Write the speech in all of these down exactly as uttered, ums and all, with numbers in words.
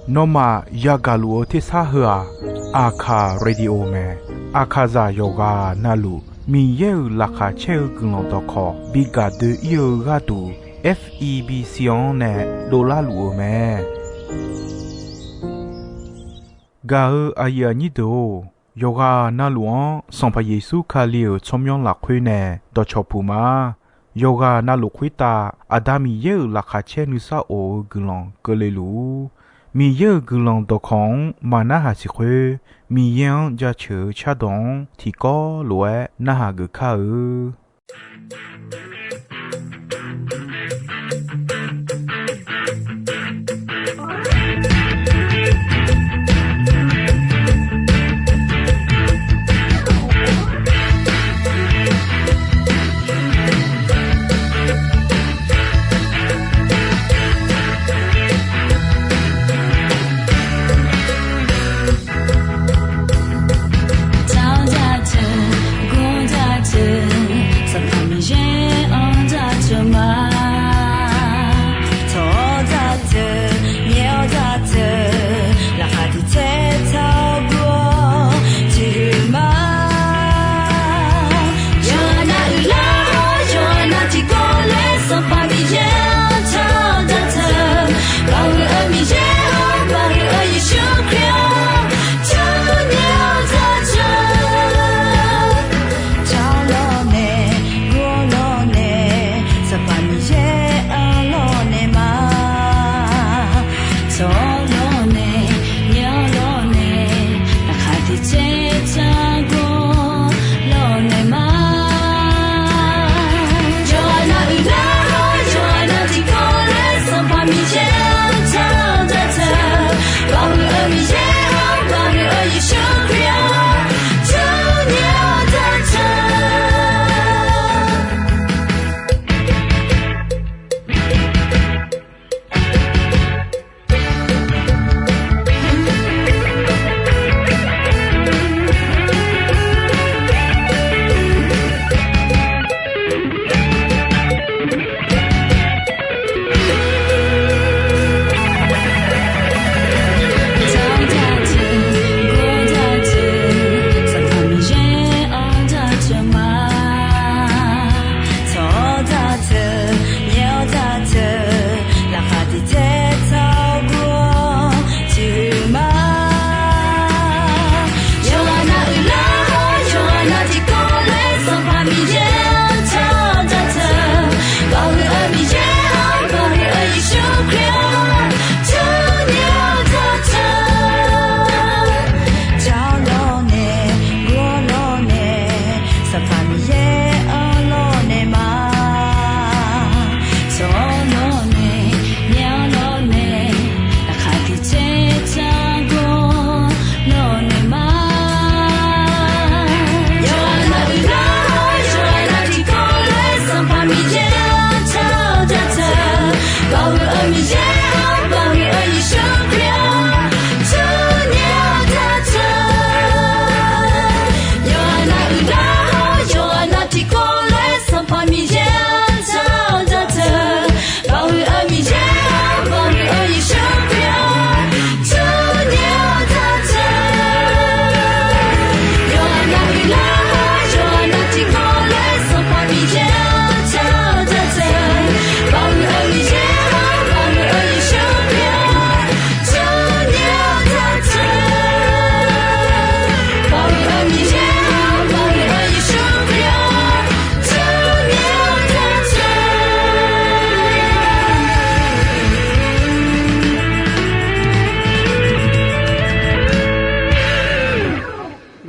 Nawmaf yagaq luf-eu tersar heu-aq, Aqkaq Radio mae. Aqkaqzaq yawqghaq navluf Miqyaer-euq laqkhaq caer-eu guiqlanq dawqkawq bi gaq doe-ir-eu gharduq, F E B C-anr nae dovlar luf-eu mae. Gaq-eu aqyuif aqnyir deuq-or, yawqghaq navluf-anr Sanqpaq Yeqsur Kali-euq tsawrmyanr lafkhoer nae dawqcawq puq ma. Yawqghaq navluf khoertav Aqda Miqyaer-euq laqkhaq caer nuisar of-eu guiqlanq keuvle luf-ur. Miqyaer-euq guiqlanq dawqkawq-anr maqnarhaq siq khoer, Miqyaer-anr jaceuq-eu cardawq-anr tiqkawv lof-aer narhaq geuf kar-eu.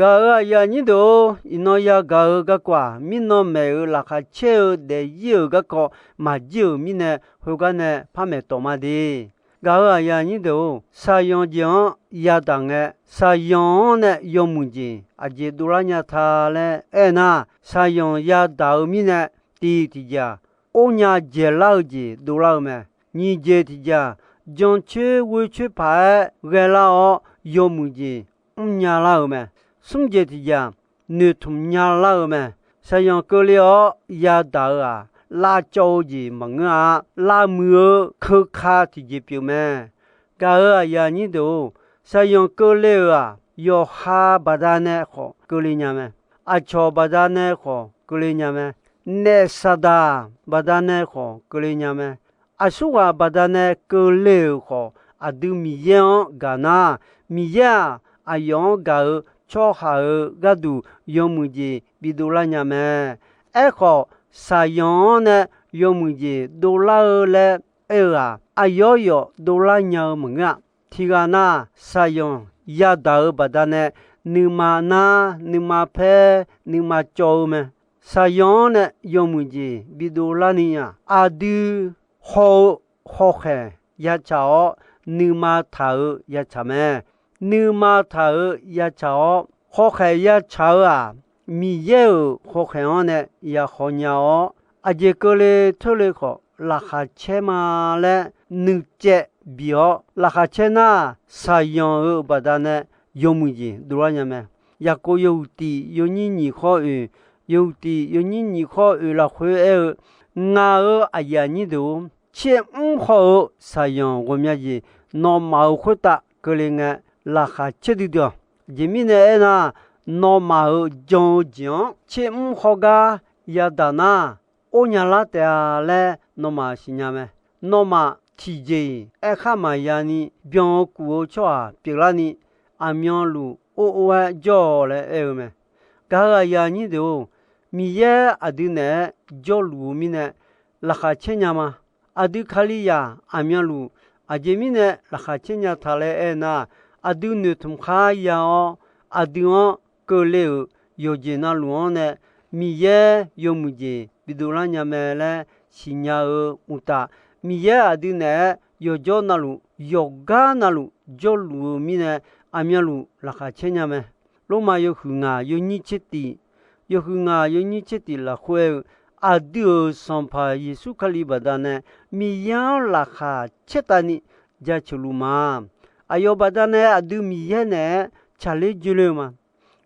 Gaq-euq aqyuif aqnyir deuq-or, iqnan yagaq-eu garkawv-aq, mirnan maeq-euq laqkhaq caer-eu daefzir-euq garkawv maqjir-euq mirnae, khoergar nae par maeqtawf ma de. Gaq-euq aqyuif aqnyir deuq-or, shaqzanq jeq-anr yadaq ngae, shaqzanq-anr nae yawmuiq jeq aqjeq dovlar nya ta laer aernar, shaqzanq yadaq-eu mirnae, tiq tiqjeq-aq, or nya dzaeqlar-eu jeq dovlar-eu mae. Nyiq jeq tiqjeq-aq, jancoer ghoecoer paq-aer ghaelar-awr yawmuiq jeq mrnya lar-eu mae. Smr jeq tiqjeq-aq, noeqtmq nya lar-eu mae. Shaqzanq keuvle-awr yadaq-eu-aq, lavcawv-eu jeq maqngeur-a. Lavmuiq-eu keuka tiqjeq pyeuf mae. Gaq-euq aqyuif aqnyir deuq-or, saqyanq keuvle-euq-aq, yawqha baqdanae khawf keuvle nya mae. Aqcawq baqdanae khawf keuvle nya mae. Naef saqdaq baqdanae khawf keuvle nya mae. Aqsurghaq baqdanae keuvle-euq khawf, aqdui Miqyaer-anr gaq nar, Miqyaer-aq, aqyawf-anr gaq-eu tsawrhaq-euq gharduq yawmuiq jeq bidov lar nya mae. Aerkhawf, saqyanq-anr nae yawmuiq jeq dovlar-eu laer aer-eu-aq, aqyawf yawf dovlar nya-eu maqngeur-a. Tiqghaq nar, saqyanq yadaq-euq baqdanae nuima nar, nuima paer, nuima cawv-eu mae. Saqyanq-anr nae yawmuiq jeq bidov larni-aq, aqdui haw-eu hawkhaeq yatsaq-awr, nuima taq-eu yatsaq mae. Nuima taq-eu yatsaq-awr, hawkhaeq yatsaq-eu-aq, Miqyaer-euq hawkhaeq-anr nae yahaw nya-awr, aqjeq keuvle teurle khawf laqkhaq caer ma laer nuicaev bi-awr laqkhaq caer nar, saqyanq-euq baqdanae yawmuiq jeq dovlar nya mae. Yaqkov yawhuiq tiq yawnyir nyiq khawr oeq, yawhuiq tiq yawnyir nyiq khawr oeq lafkhoer aer-eu, Ngaq-euq aqyuif aqnyir deuq-or, tser mr haw-eu saqyanq ghawqmya jeq nawmaf-euq khoertav keuvle ngae, laqkhaq caer duidui-awq. Aqjeq mirnae aernar, nawmaf-euq jan-eu jeq-anr tser mr haw gar yadaq nar, or nya lar taef-a laer nawmaf siqnya mae. Nawmaf tiqjeq-iq aerkhar maqya ni byan-eu kuf-eu tsawrhaq pyeuflarni, aqmyanluf or or-aer jawr-awq laer aer-eu mae. Gaq-euq aqyuif aqnyir deuq-or, Miqyaer aqdui naeq-aer jawrluf-eu mirnae laqkhaq caer nya ma. Aqdui Kalizaq aqmyanluf aqjeq mirnae laqkhaq caer nya taq laer aernar, aqdui noeqtmq khar ya-awr, aqdui-anr keuvle-euq yawqjeq navluf-anr nae Miqyaer yawmuiq jeq bidov lar nya mae laer siqnya-eu uqtaf, Miqyaer aqdui naeq-aer yawqjawr navluf yawqgar navluf jawrluf-eu mirnae aqmyanluf laqkhaq caer nya mae. Lormav yawhuiq ngaq yawnyir tser tiq, yawhuiq ngaq yawnyir tser tiq lafkhoer aer-eu, aqdui-euq Sanqpaq Yeqsur Kali baqdanae Miqyaer-anr laqkhaq caertavni jaceuq luf ma. Aqyawf baqdanae aqdui Miqyaer naeq-aer tsaqler joe le-eu ma.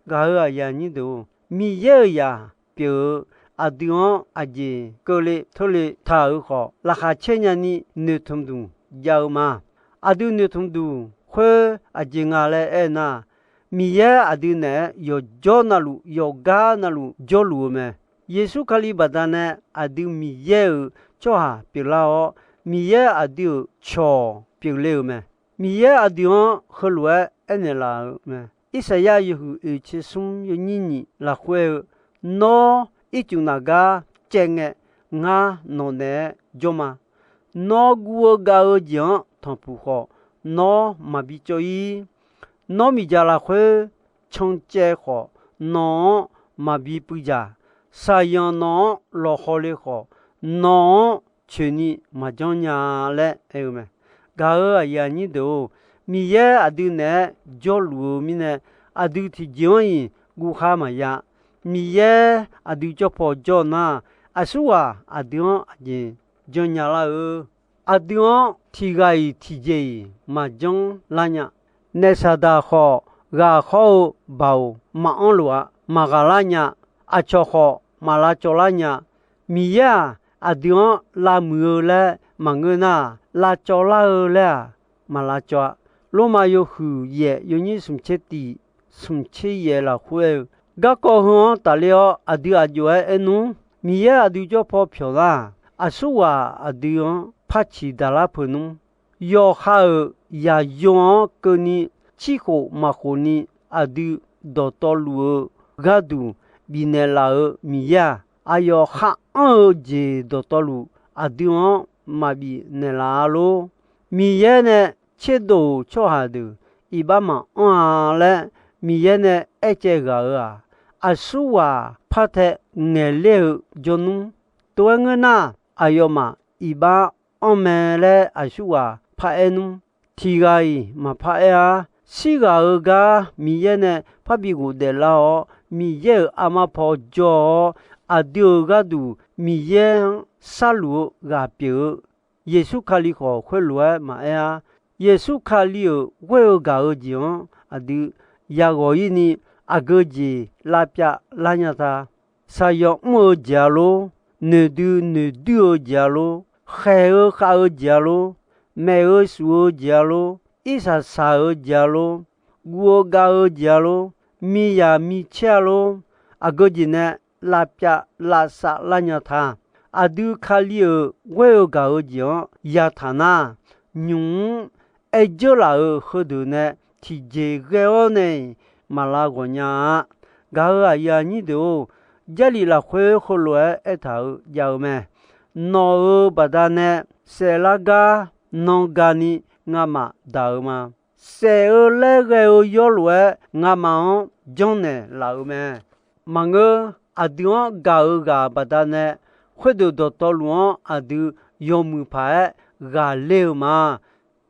Gaq-euq aqyuif aqnyir deuq-or, Miqyaer-euq zaq pyeuf-eu aqdui-anr aqjeq keuvle teurle taq-euq khawf, laqkhaq caer nyani noeqtmq duq jav-eu ma. Aqdui noeqtmq duq khoer aqjeq nga laer aernar, Miqyaer aqdui naeq-aer yawqjawr navluf yawqgar navluf jawrluf-eu mae. Yeqsur Kali baqdanae aqdui Miqyaer-euq tsawrhaq pyeuflar-awr, Miqyaer aqdui-euq cawq pyeufle-euq mae. Miqyaer aqdui-anr heulof-aer aernaeq laf-euq mae. Irsaqyar yawhuiq oeq tser smr yawnyir nyiq lafkhoer aer-eu, Nawr ircuf naq gar caev ngae, ngar nawq naeq-aer jawr ma. Nawr guv-eu gav-eu jeq-anr tanqpuq khawf, nawr maqbi cawv-ir. Nawr miqdzaq lafkhoer cancaev khawf, nawq-anr maqbi puivdzaq. Saqyanq nawq-anr lawqhaw le khawf, nawq-anr coeqni maqjanr nya laer aer-eu mae. Gaq-euq aqyuif aqnyir deuq-or, Miqyaer aqdui naeq-aer jawrluf-eu mirnae, aqdui tiqjeq-anr-iq guvkhar maqya. Miqyaer aqdui jawr paw jawr nar, aqsurghaq aqdui-anr aqjeq janrnya lar-eu. Aqdui-anr tiq ghaq-iq tiqjeq-iq maqjanr lar nya. Naef saqdaq khawf, ghaq hawr-eu baoq maqanr lof-a. Maqghaq lar nya. Aqcawq khawf, maq lavcawv lar nya. Miqyaer-aq, aqdui-anr lavmuiq-eu laer maqngeur nar, lavcawv lar-eu laer-aq, maq lavcawv-a. Lormav yawhuiq yaef yawnyir smq tser tiq, smq tser yaef lafkhoer aer-eu, Garkawv heu-anr tafler-awr aqdui aq jov-aer aer nmr. Miqyaer aqdui jawr paw pyawq lar, aqsurghaq aqdui-anr par ciq daqlar peuq nmr. Yawqha-euq yaqyo-anr keuvni, cirkhof maqkhof ni aqdui dawqtawvluf-eu gharduq bifnaeq laf-euq Miqyaer-aq, aqyawf khar anr-eu jeq dawqtawvluf aqdui-anr maqbif naeqlaf-a lor. Miqyaer nae tserdov-euq tsawrhaq deuq iqbax maqanr-a laer Miqyaer nae aercaev ghaq-euq-aq, aqsurghaq partae ngaeqler-eu jawrnmr. Tov-aer ngeur nar, aqyawfmaf iqbax anr mae laer aqsurghaq paraer nmr. Tiq ghaq-iq maqpar aer-ar. Shirghaq-eu gar Miqyaer nae parbi ghofdaef lar-awr, Miqyaer-euq armar paw jawr-awr, aqdui-euq gharduq Miqyaer-anr sharluf-eu ghaq pyeuf-eu, Yeqsur Kali khawf khoerlof-aer maqaer-ar. Yeqsur Kali-euq ghoer-eu gaq-eu jeq-anr aqdui yaghawq-ir ni aqgeu jeq lavpyav lar nya ta. Saqyawq mr-eu jeq-a lor. noeqdui noeqduir-eu jeq-a lor, khaeq-eu khav-eu jeq-a lor, maeq-eu shuf-eu jeq-a lor, irsaq saq-eu jeq-a lor, guv-eu gav-eu jeq-a lor, miqyaq micaer-a lor, aqgeu jeq nae lavpyav lavsav lar nya ta. Aqdui Kali-euq ghoer-eu gaq-eu jeq-anr yataq nar, nymq-mr aer dzeur laf-euq heudeuq nae tiqjeq ghae-awr nae-iq maq lav ghawq nya-a. Gaq-euq aqyuif aqnyir deuq-or, Jarlif lafkhoer heulof-aer aertaq-eu jav-eu mae. Nawq-euq baqdanae saeflar gar nan gani ngamaf daq-eu ma. Saef-eu laer ghae-eu yawr lof-aer ngamaf-anr janrnaeq laf-eu mae. Maqngeur, aqdui-anr gaq-euq ghaq baqdanae, khoerdeuq dawqtawvluf-anr aqdui yawmuiq paq-aer ghaqler-eu ma.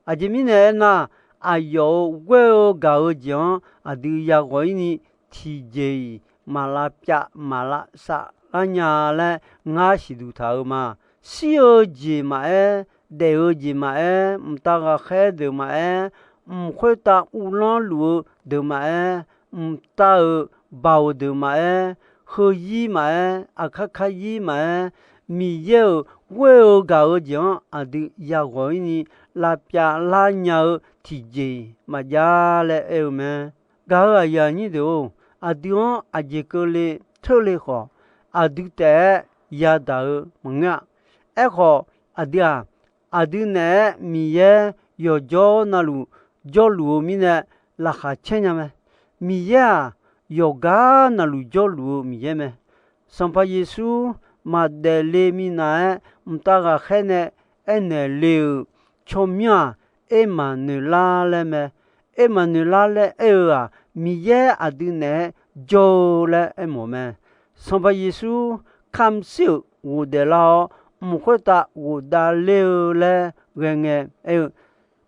Aqjeq mirnae aernar, aqyawf-euq ghoer-eu gaq-eu jeq-anr aqdui yaghawq-ir ni tiqjeq-iq maq lavpyav maq lavsav lar nya laer ngar siqduq taq-eu ma. Shir-eu jeq maqaer, daef-eu jeq maqaer, mqtav ghaqkhaer deuq maqaer, mq khoertav uvlanr luf-eu deuq maqaer, mqtav-euq baoq deuq maqaer, heuzir maqaer, aqkar karzir maqaer, Miqyaer-euq ghoer-eu gaq-eu jeq-anr aqdui yaghawq-ir ni lavpyav lar nya-eu tiqjeq-iq maqjav laer aer-eu mae. Gaq-euq aqyuif aqnyir deuq-or, aqdui-anr aqjeq keuvle teurle khawf, aqdui taef-aer yadaq-eu maqngeur-a. Aerkhawf, aqdui-aq, aqdui naeq-aer Miqyaer yawqjawr navluf jawrluf-eu mirnae laqkhaq caer nya mae. Miqyaer-aq, yawqgar navluf jawrluf-eu Miqyaer mae. Sanqpaq Yeqsur maqdaef le minav-aer mqtav ghaqkhaer nae aernaeq le-euq tsawrmyanr-aq, Ermaqnoeqlar laer mae. Ermaqnoeqlar laer aer-eu-aq, Miqyaer aqdui naeq-aer jawr-eu laer aermawf mae. Sanqpaq Yeqsur kamqshir-euq ghofdaef lar-awr, mq khoertav ghofdav ler-eu laer ghae ngae aer-eu,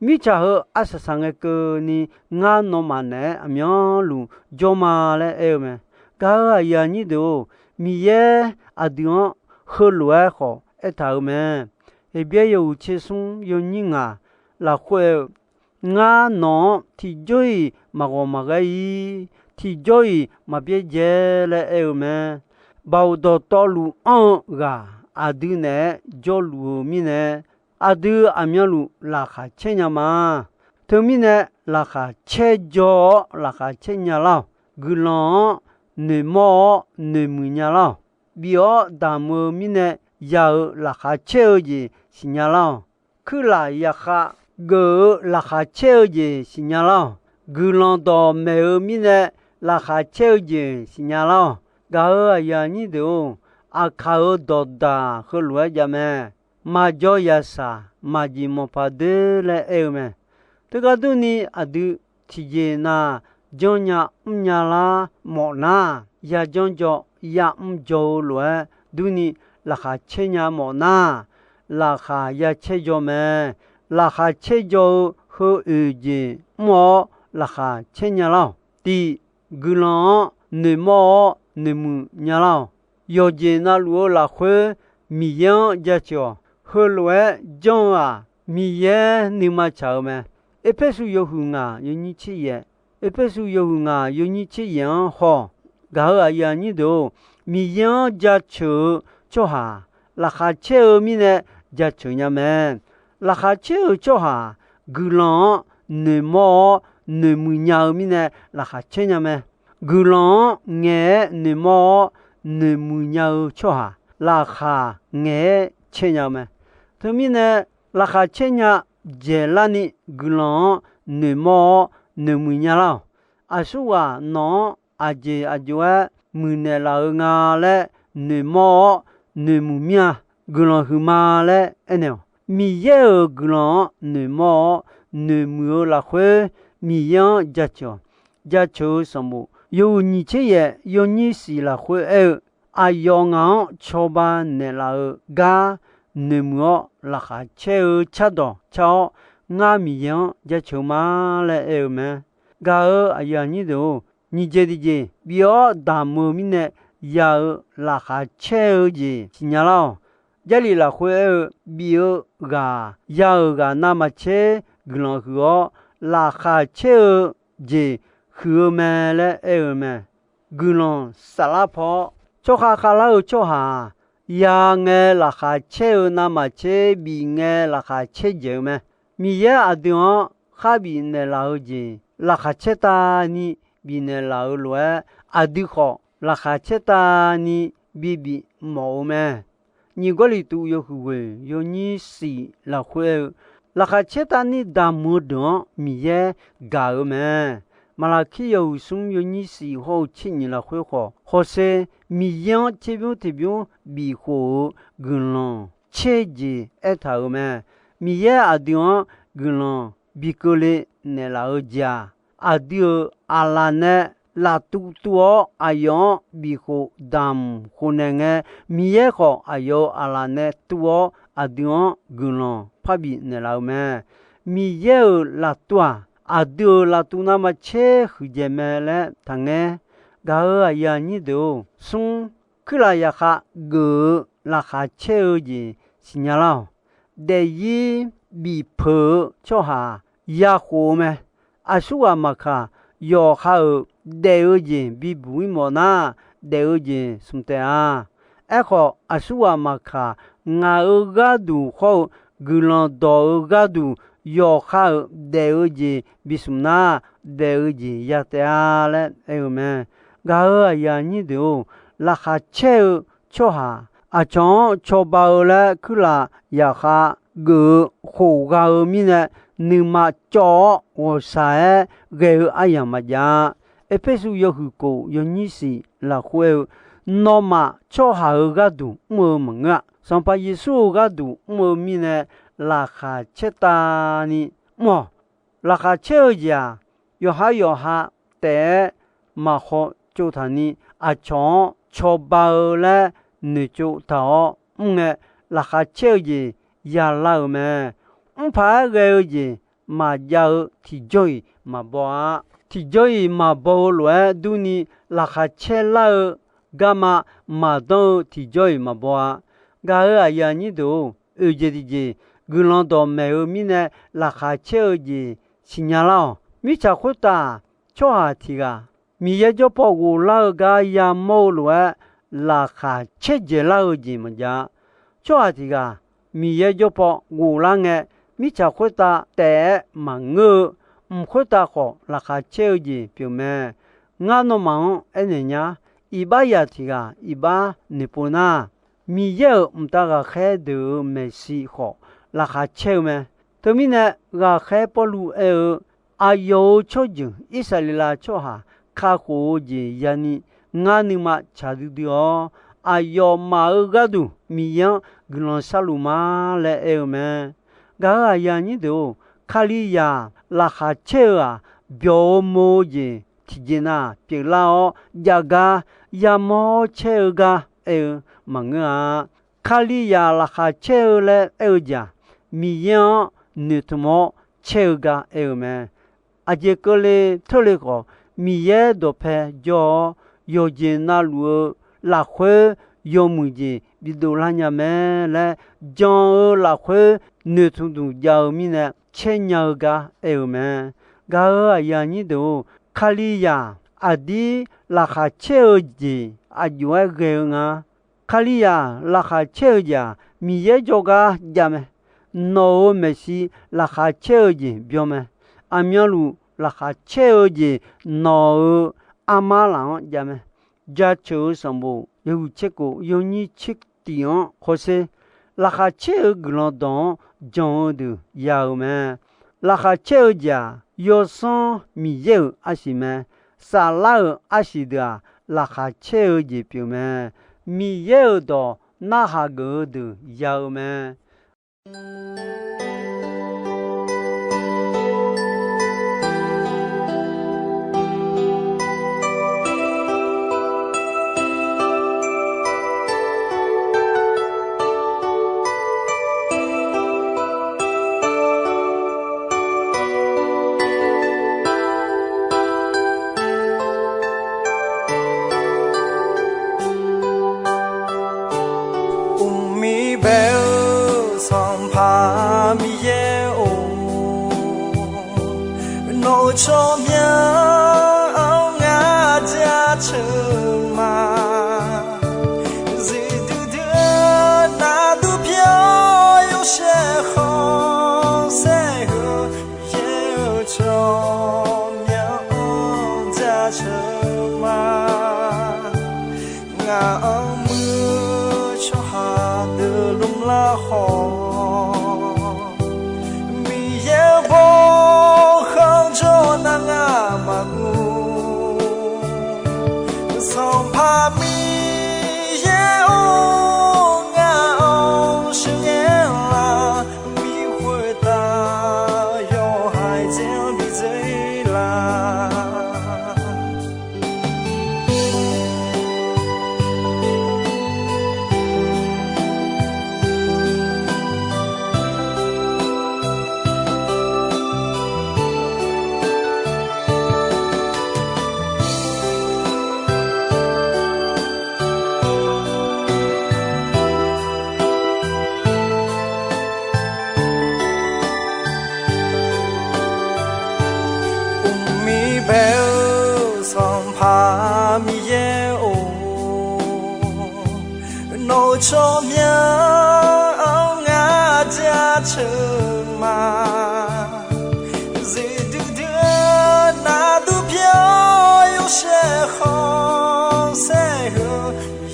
mirtsaq heu arsaq saq ngae keuvni ngar nawmaf naeq-aer aqmyanluf jawr ma laer aer-eu mae. Gaq-euq aqyuif aqnyir deuq-or, Miqyaer aqdui-anr heulof-aer khawf aertaq-euq mae. Heqbyaer yawhuiq tser smr yawnyir ngaq lafkhoer aer-eu, Ngar nawq-anr tiqjawr-iq maqghawq maqghaer-ir, tiqjawr-iq maqbyaerdzae laer aer-eu mae. Baoq dawqtawvluf anr-eu ghaq aqdui naeq-aer jawrluf-eu mirnae, aqdui aqmyanluf laqkhaq caer nya ma. Teumirnae, laqkhaq caer jaw-awr laqkhaq caer nya lar-awq. Guiqlanq-anr noeqmawr-awr noeqmuiq nya lar-awq. Bif-awr damq-eu mirnae ya-euq laqkhaq caer-eu jeq siqnya lar-awq. Kuirlaf yaqkhav geuf-eu laqkhaq caer-eu jeq siqnya lar-awq. Guiqlanq dawqmaeq-eu mirnae laqkhaq caer-eu jeq siqnya lar-awq. Gaq-euq aqyuif aqnyir deuq-or, aqkaq-euq dawqdaq heulof-aer jav mae. Maqjaw yasaq maqjeq mawqpaq doer laer aer-eu mae. Teugar durni, aqdui tiqjeq nav janrnya mrnya lar mawfnar, yajanr jaw yamr jaw-eu lof-aer durni laqkhaq caer nya mawfnar, laqkhaq ya caer jaw mae. Laqkhaq caer jaw-eu heu oeq jeq mr-awr laqkhaq caer nya lar-awq. Tiq, guiqlanq-anr noeqmawr-awr noeqmuiq nya lar-awq. Yawqjeq navluf-eu lafkhoer Miqyaer-anr jaceuq-awq. Heulof-aer janr-eu-aq, Miqyaer nuima tsaq-eu mae. Erpersu yawhuiq ngaq yawnyir tser yaef, Erpersu yawhuiq ngaq yawnyir tser yaef-anr haw-awq. Gaq-euq aqyuif aqnyir deuq-or, Miqyaer-anr jaceuq-eu tsawrhaq laqkhaq caer-eu mirnae jaceuq nya mae. Laqkhaq caer-eu tsawrhaq guiqlanq-anr noeqmawr-awr noeqmuiq nya-eu mirnae laqkhaq caer nya mae. Guiqlanq-anr ngaeq-aer noeqmawr-awr noeqmuiq nya-eu tsawrhaq laqkhaq ngaeq-aer caer nya-eu mae. Teumirnae, laqkhaq caer nya dzaeqlarni guiqlanq-anr noeqmawr-awr noeqmuiq nya lar-awq. Aqsurghaq nawq-anr aqjeq aqjox-aer muiqnaeq laf-eu nga laer noeqmawr-awr noeqmuiq mir-a. Guiqlanq huiqma laer aernaeq-awq. Miqyaer-euq guiqlanq-anr noeqmawr-awr noeqmuiq-eu lafkhoer Miqyaer-anr jaceuq-awq. Jaceuq-eu sanqbof yawhuiq nyiq tser yaef yawnyir siq lafkhoer aer-eu, aqyawf ngaq-anr cawba naeqlaf-eu gar noeqmuiq-awr laqkhaq caer-eu cardawq car-awr, ngar Miqyaer-anr jaceuq ma laer aer-eu mae. Gaq-euq aqyuif aqnyir deuq-or, nyiq jeq tiqjeq bif-awr damq-eu mirnae ya-eu laqkhaq caer-eu jeq siqnya lar-awq. Jarlif lafkhoer aer-eu, bif-eu ghaq ya-euq ghaq navmaqtser guiqlanq huiq-awr, laqkhaq caer-eu jeq huiq-eu mae laer aer-eu mae. Guiqlanq saflar paw-awr, tsawrkhav khavlar-eu tsawrhaq-aq, ya ngae laqkhaq caer-eu navmaqtser bif ngae laqkhaq caerdzaeq-eu mae. Miqyaer aqdui-anr khar bifnaeq laf-eu jeq, laqkhaq caertavni bifnaeq laf-euq lof-aer, aqdui khawf laqkhaq caertavni bibif mawf-eu mae. Nyiq Gawrliqtu yawhuiq ghoeq yawnyir shif lafkhoer aer-eu, laqkhaq caertavni damq-eu deuq-anr Miqyaer gaq-eu mae. Maqlaqkir yawhuiq smr yawnyir shif hawr-eu tser nyiq lafkhoer khawf, hawsher Miqyaer-anr tserbymr tiqbymr bifkhof-eu guiqlanq caerjeq aertaq-euq mae. Miqyaer aqdui-anr guiqlanq bi keuvle naeqlaf-eu jeq-aq, aqdui-euq aqlaf nae laftuv tuv-awr aqyawf-anr bifkhof damq khofnaeq ngae, Miqyaer khawf aqyawf-euq aqlaf nae tuv-awr aqdui-anr guiqlanq parbif naeqlaf-eu mae. Miqyaer-euq laftuv-aq, aqdui-euq laftuv navmaqtser huiqdzaeq mae laer taqngaer. Gaq-euq aqyuif aqnyir deuq-or, smr, kuirlaf yaqkhav geuf-eu laqkhaq caer-eu jeq siqnya lar-awq. Daefzir bifpeuq-eu tsawrhaq-aq, yakhof-eu mae. Aqsurghaq maqkaq, yawqha-euq daef-eu jeq bibuq-ir mawf nar, daef-eu jeq smq taef-a. Aerkhawf, aqsurghaq maqkaq, ngaq-euq gharduq hawr-eu guiqlanq dawq-eu gharduq yawqha-euq daef-eu jeq bismq nar, daef-eu jeq ya taef-a laer aer-eu mae. Gaq-euq aqyuif aqnyir deuq-or, laqkhaq caer-eu tsawrhaq aqcawq-anr cawba-eu laer kuirlaf yaqkhav geuf-eu khof gha-eu mirnae, nuima cawv-awr ghawqshaq-aer ghae-eu aryamq maqjav-a. Erpersu yawhuiq kof yawnyir shif lafkhoer aer-eu, nawmaf tsawrhaq-euq gharduq mr-eu maqngeur-a. Sanqpaq Yeqsur-euq gharduq mr-eu mirnae, laqkhaq caertavni mr-awq. Laqkhaq caer-eu jeq-aq, yawqha yawqha taef-aer maqhaw tsovtaq ni, aqcawq-anr cawba-eu laer noeqtsov taq-awr mr ngae, laqkhaq caer-eu jeq yalar-euq mae. Mr paq-aer ghae-eu jeq maqjav-eu tiqjawr-iq maqbaw-a. Tiqjawr-iq maqbaw-eu lof-aer durni, laqkhaq caer lar-eu garma maqdanr-eu tiqjawr-iq maqbaw-a. Gaq-euq aqyuif aqnyir deuq-or, oeqjeq tiqjeq guiqlanq dawqmaeq-eu mirnae laqkhaq caer-eu jeq siqnya lar-awq. Mirtsaq khoertav-aq, tsawrhaq tiq ghaq Miqyaer jawrpaw ghoflar-eu gar yamawr-eu lof-aer laqkhaq caerdzaeq lar-eu jeq maqjav-a. Tsawrhaq tiq ghaq Miqyaer jawrpaw ghoflar ngae, mirtsaq khoertav taef-aer maqngeur-eu, mq khoertav khawf laqkhaq caer-eu jeq pyeuf mae. Ngar nawmaf-anr aernaeq nya, iqbax zaq tiq ghaq iqbax noeqpov nar, Miqyaer-euq mqtav ghaqkhaer deuq-euq maeqshi khawf laqkhaq caer-eu mae. Teumirnae, ghaqkhaer Pawrluv aer-eu, aqyawf-euq tsawrjeuq Irsaqleqlav tsawrhaq kakhof-eu jeq yani ngar nuima tsaq duidui-awr, aqyawfmaf-euq gharduq Miqyaer-anr guiqlanq sharluf ma laer aer-eu mae. Gaq-euq aqyuif aqnyir deuq-or, Kalizaq laqkhaq caer-eu-aq, byawq-eu mo-eu jeq tiqjeq nav pyeuflar-awr jav gar yamawr caer-eu gar aer-eu maqngeur-a. Kalizaq laqkhaq caer-eu laer aer-eu jeq-aq, Miqyaer-anr noeqtmq-awr caer-eu gar aer-eu mae. Aqjeq keuvle teurle khawf, Miqyaer dawqpae jawr-awr, yawqjeq navluf-eu lafkhoer yawmuiq jeq bidov lar nya mae laer, jan-eu lafkhoer noeqtmq duq jav-eu mirnae caer nya-eu gar aer-eu mae. Gaq-euq aqyuif aqnyir deuq-or, Kalizaq aqdir laqkhaq caer-eu jeq aqjox-aer ghae-eu nga. Kalizaq laqkhaq caer-eu jeq-aq, Miqyaer jawrgar jav mae. Nawq-euq maeqshi laqkhaq caer-eu jeq byan mae. Aqmyanluf laqkhaq caer-eu jeq nawq-euq armar laf-anr jav mae. Jaceuq-eu sanqbof yawhuiq tser kof yawnyir tser tiq-anr hawsher, laqkhaq caer-eu guiqlanq dawq-anr jan-eu deuq ya-eu mae. Laqkhaq caer-eu jeq-aq, Yawsanr Miqyaer-euq arsiq mae. Saflar-euq arsiq deuq-aq, laqkhaq caer-eu jeq pyeuf mae. Miqyaer-euq dawq narhaq geuf-eu deuq ya-eu mae. Uqmir bae-eu Sanqpaq Miqyaer-or, nawq-euq tsawrmyanr-anr ngar jaceuq ma. Zifdui dui tsawrmyanr-anr ngar jaceuq ma. Zifdui dui-eu navdui pyeuf-awr yawshaef khanqsaer heu,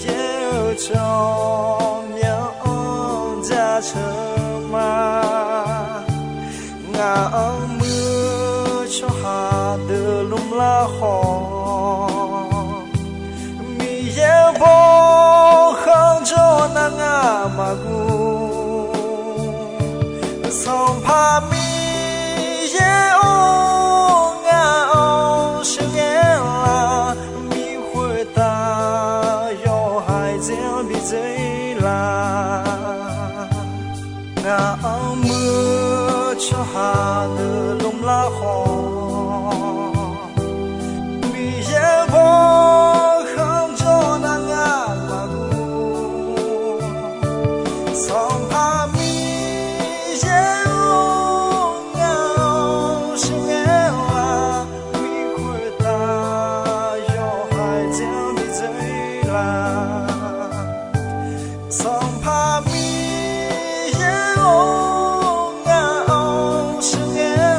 yaer-eu tsawrmyanr-anr jaceuq ma. Ngaq-anr muir-eu tsawrhaq deuq lmr lar khawf, Miqyaer-eu baw khanqjawr nar ngar maqguv. Sanqpaq Miqyaer-or, ngaq-anr sheuqghae lar, mir khoertav yawhaiq dzer-anr bi dzer-ir la. Ngaq-anr muir-eu tsawrhaq deuq lmr lar khawf, Miqyaer-eu baw khanqjawr nar ngar maqguv. Sanqpaq Miqyaer-or, ngaq-anr sheuqghae lar, mir khoertav yawhaiq dzer-anr bi dzer-ir la. Sanqpaq Miqyaer-or, ngaq-anr sheuqghae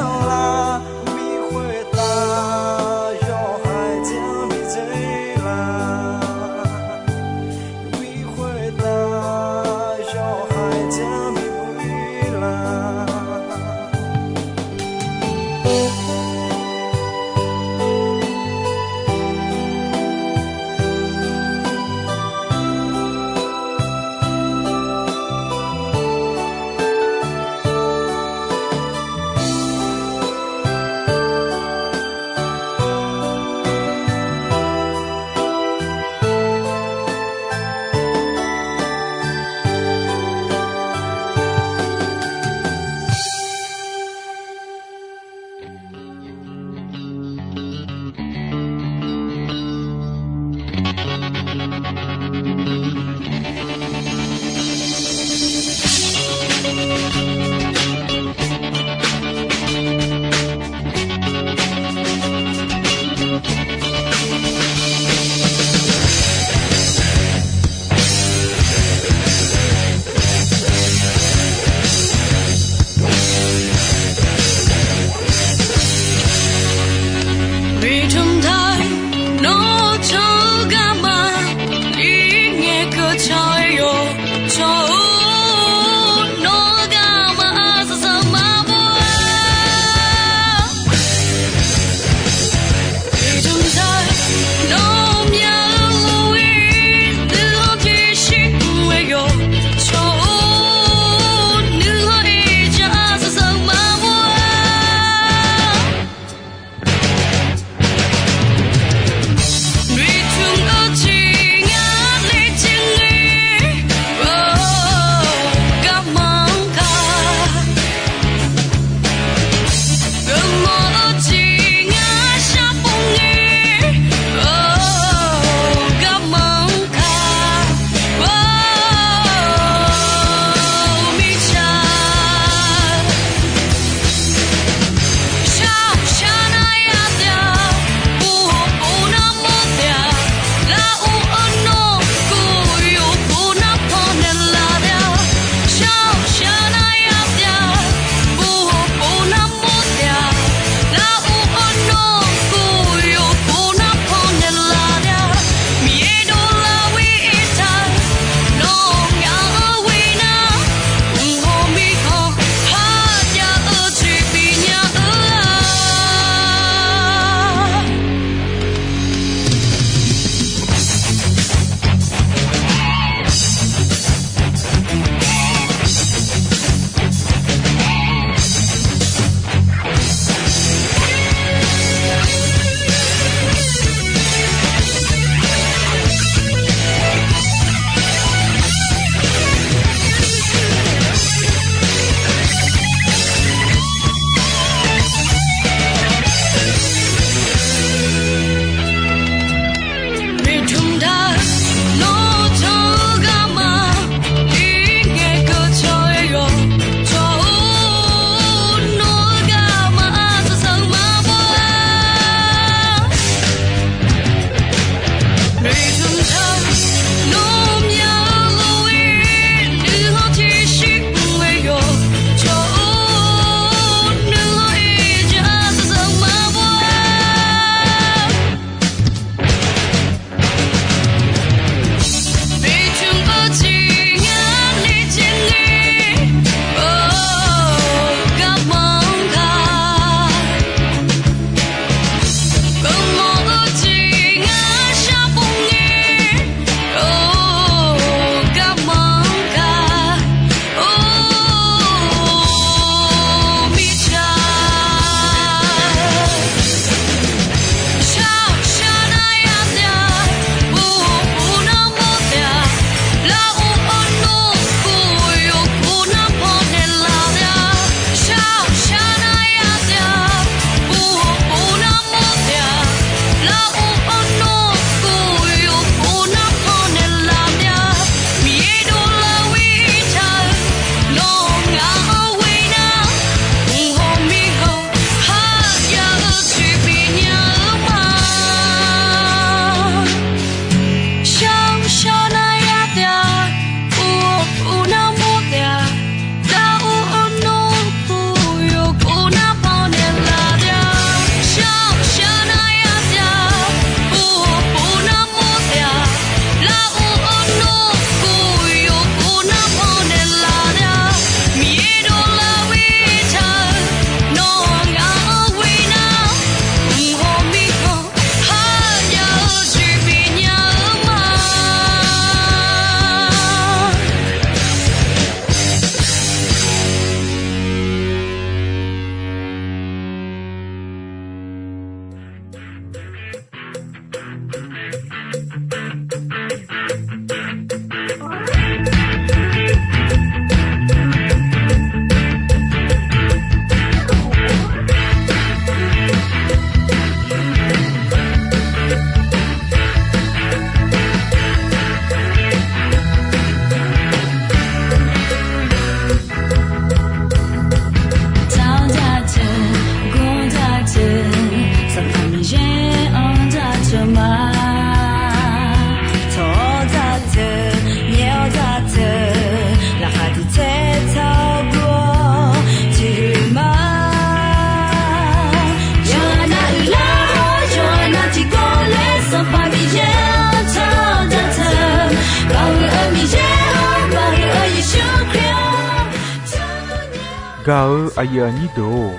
Gaq-eu aqyuif aqnyir deuq-or,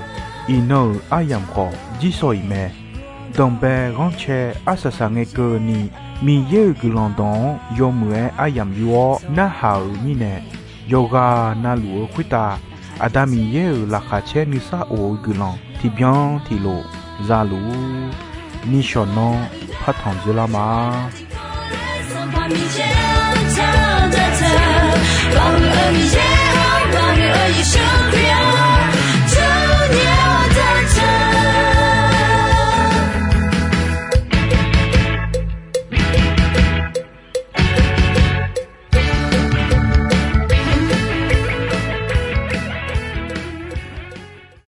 iqnan-euq aryamq khawf jirsawq iq mae. Danqbae ghanrcae arsaq saq ngae keuvni, Miqyaer-euq guiqlanq dawq-anr yawmuiq-aer aryamq yur-awr narhaq-euq mirnae, yawqghaq navluf-eu khoertav Aqda Miqyaer-euq laqkhaq caer nuisar of-eu guiqlanq tiqbyan tiqlof za luf-ur. Nishawq nanr partanq dzeurlar ma.